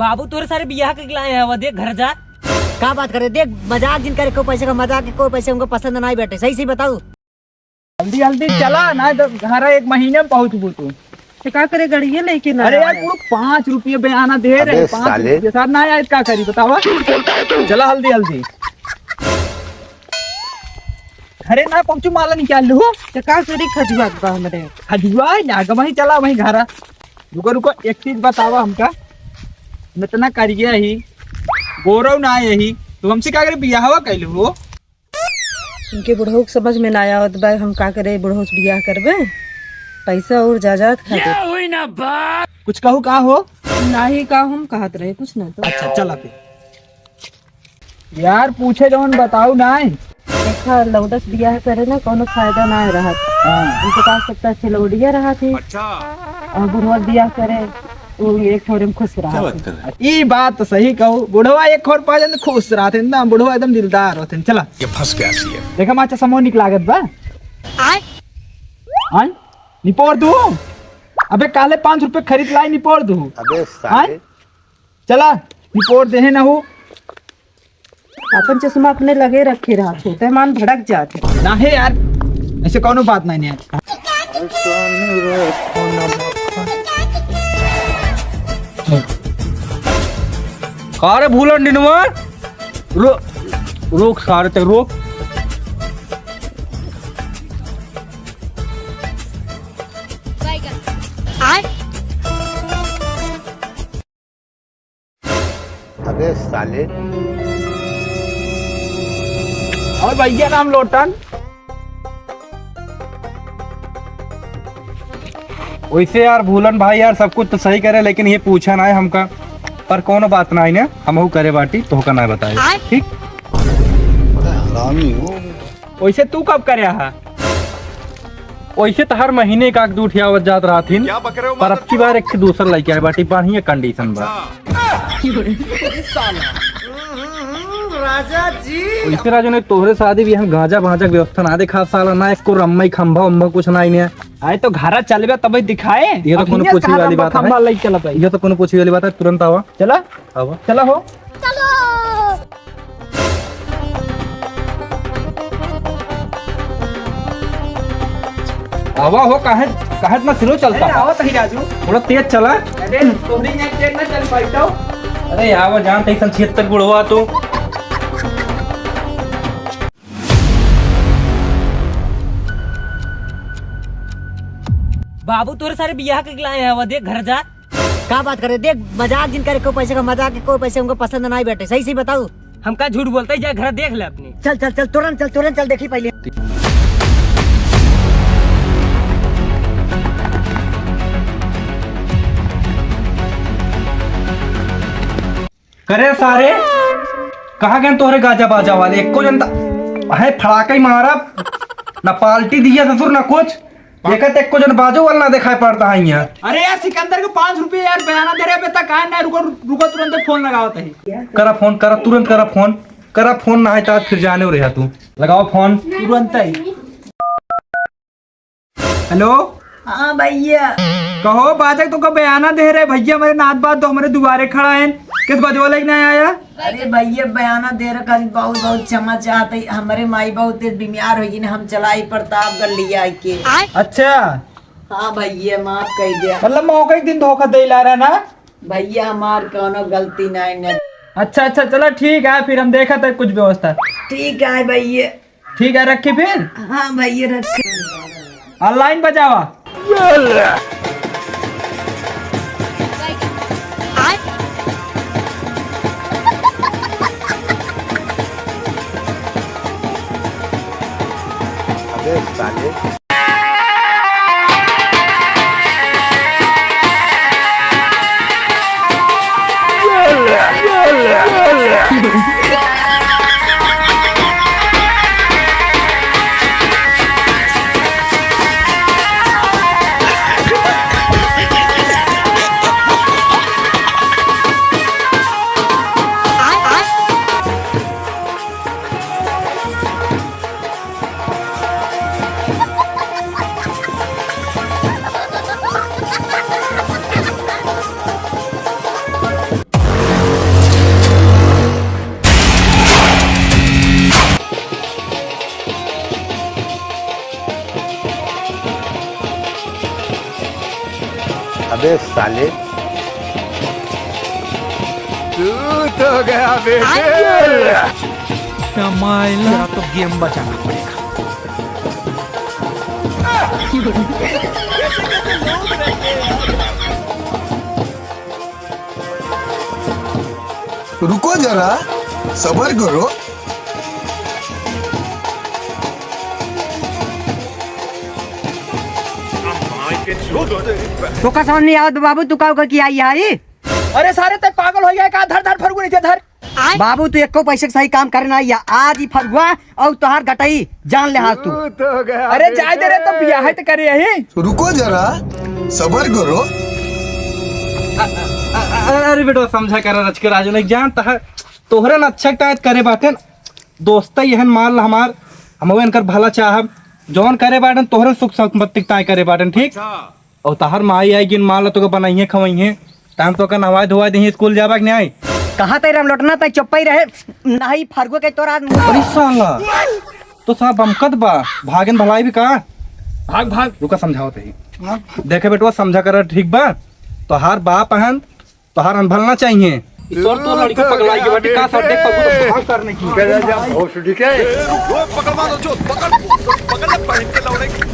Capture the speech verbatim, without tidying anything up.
बाबू तोरे सारे बियाह के लाए हैं, वो देख घर जा। का बात करे, देख मजाक जिन करे, कोई पैसे का मजाक के, कोई पैसे हमको पसंद नाहीं बैठे, सही सही बताऊ। जल्दी जल्दी चला ना, तो घर एक महीने में पहुँचबू तू। तो का करे, गड़िया लेके ना अरे यार, आया। पूरा पाँच रुपये बयाना दे रहे, अबे पाँच साले। रुपये साथ ना आया, का करी बतावा। चला जल्दी जल्दी। अरे ना पहुँचू, माला निकाल लू। तो का करी, खजुआत बा हमरे। खजुआ ना, वहीं चला, वहीं घरा। रुको रुको, एक चीज बतावा हमका, हम इतना करिया ही, गोरव ना यही, तो हमसे का करे बियाहवा कैलू हो? इनके बुढ़ऊ के समझ में ना आवत बा, हम का करे, बुढ़ऊ से बियाह करबे, पैसा और जायदाद खातिर। कुछ कहू का हो? नाही का हम कहत रहे, कुछ ना तो। अच्छा, चला फिर। यार, पूछे जौन बताऊ नाय। देखा, लौंडा से बियाह करे ना, कौनो फायदा ना रहत। हाँ। उनके पास सब तो अच्छे लौंडिया रहत ही। अच्छा। और बुढ़वा बियाह करे, वो एक ठोरे में खुश रहत ही। क्या बात कर रहे हैं? ई बात तो सही कहू, बुढ़वा एक ठोर पा जाए तो खुश रहत ही ना, बुढ़वा एकदम दिलदार रहत ही। चला। ये फंस गया सी है। देखा, माचा समोह निक लागत बा। आय? आय? निपोर दू। अबे, काले पाँच रुपये खरीद लाई, निपोर दू। अबे, साले। आय? चला, निपोर देहे ना हो। अपन चश्मा अपने लगे रखे रहत हो, ते मान भड़क जात है। ना है यार, ऐसे कौनो बात नहीं, नहीं। का रे भूलन डिनवा? रो-, रोक सारे ते, रोक। अबे साले। और भैया नाम लोटन। वैसे यार भूलन भाई यार सब कुछ तो सही करे, लेकिन ये पूछा ना है हमका, पर कौनो बात ना है ने, हमहू करे बाटी, तोहका ना बताए, ठीक? बड़ा हरामी हो। वैसे तू कब करे हा? वैसे तो हर महीने एक आध दू ठे आवत जात रहत हिन, क्या बक रहे हो पर अब की बार एक ठे दूसर लइके आए बाटी, बढ़िया condition बा। अच्छा। राजा जी। वैसे राजू ने तोहरे शादी भी हम गांजा भांजा के व्यवस्था ना देखा साला, ना एको रम्मई खंभा उम्भा कुछ ना इन्हें। आए तो घरा चलबे तबे दिखाए। ये तो अब कोनो हियाँ पूछी कहाँ वाली रम्मा बात है खंभा भाई? लइके चलत है? ये तो कोनो पूछी वाली बात है, तुरंत आवा। चला। आवा। चला हो। चलो। आवा हो, काहे, काहे इतना slow चलता अरे, है? आवा तही राजू। थोड़ा तेज चला। अरे, तोहरी यहाँ तेज ना चल पाई तो। अरे, आवा जान, तैसन छिहत्तर बुढ़वा तू। बाबू तोरे सारे बियाह के लाए हैं, वो देख घर जा। का बात करे? देख, मजाक जिन करे, कोई पैसे का मजाक के, कोई पैसे हमको पसंद नाहीं बैठे। सही सही बताऊ। हम का झूठ बोलते, जा घर देख ले अपनी। चल, चल, चल, तुरंत चल, तुरंत चल, देखी पहले। करे सारे, कहाँ गए तोहरे गाजा बाजा वाले? एको जन त-, है फड़ाका ही मारब, ना पार्टी दिया ससुर, ना कुछ। देखत एको जन बाजो वाला ना दिखाई पड़ता है यहाँ। अरे यार, सिकंदर को पाँच रुपये यार, बयाना दे रहे, अबे तक आए ना। रुको, रुको, तुरंत फोन लगावत है। करा फोन, करा, तुरंत करा फोन, करा फोन, ना है तो आज फिर जाने रहा तू। लगाओ फोन। तुरंत ही। हेलो। हाँ भैया। कहो बाजक, तो का बयाना दे रहे भैया, हमारे नात बात तो हमारे दुआरे खड़ा है, किस बजवा लेके नहीं आया? अरे भैया, बयाना दे रखा है, बहुत, बहुत क्षमा चाहत है। हमरे माई बहुत तेज बीमार होइ गई ना, हम चलाई प्रतापगढ़ लिया के। अच्छा। हाँ भैया, माफ कर दिया। मतलब मौका एक दिन धोखा दे ला रहा ना? भैया, हमार कौनो गलती नहीं न। अच्छा, अच्छा, चला ठीक है, फिर हम देखा था कुछ व्यवस्था। ठीक है भैया। ठीक है, रखी फिर? हाँ भैया, रखी। और लाइन बजावा। अबे साले। अबे साले। तू तो गया बेटे। कमाइला तो गेम बचाना पड़ेगा। रुको जरा, सबर करो। तोका समझ नहीं आवत बाबू, तू का, का किया यहाँ ई? अरे सारे, ते पागल हो गया का? धर, धर, फरुआ नीचे धर। बाबू, तू एको पैसे के सही काम करे ना आइया। आज ही फरुआ और तोहार गटई जान ले हाथ तू। अरे जाए दे रे, तो बियाह है तो करे यही। रुको जरा, सबर करो। अ-, अ-, अ-, अरे बेटवा, समझा करा रच के राजू, नहीं जानता है, तोहरे न अच्छा तायत करे बाटेन, दोस्त यहन माल हमार, हम इनकर भला चाहब, जौन करे बाटेन तोहरे सुख संपत्ति ताय करे बाटेन, ठीक? और तहार माई आई गिन माल तोके बनाइए खवाइए, टाइम तोके नहवाए धोवाए दही स्कूल जाबा के नहीं आई। कहा तै राम लोटना तै चुप्पा ही रहे, नहीं फरुआ के तोरा। अरे साला, तो साला बमकत बा, भागन भलाई भी का? भाग, भाग। रुका, समझाओ तही। देखे बेटवा, समझा कर, ठीक बा? तोहार बाप हन, तोहार अनभलना चाहिए। तोर तो लड़की पगला के बाटे का, सब देख पगलू तो भाग करने की। चला जा भोसड़ी के। पकड़ मारो जो, पकड़, पकड़ ले पहन के लौड़े की।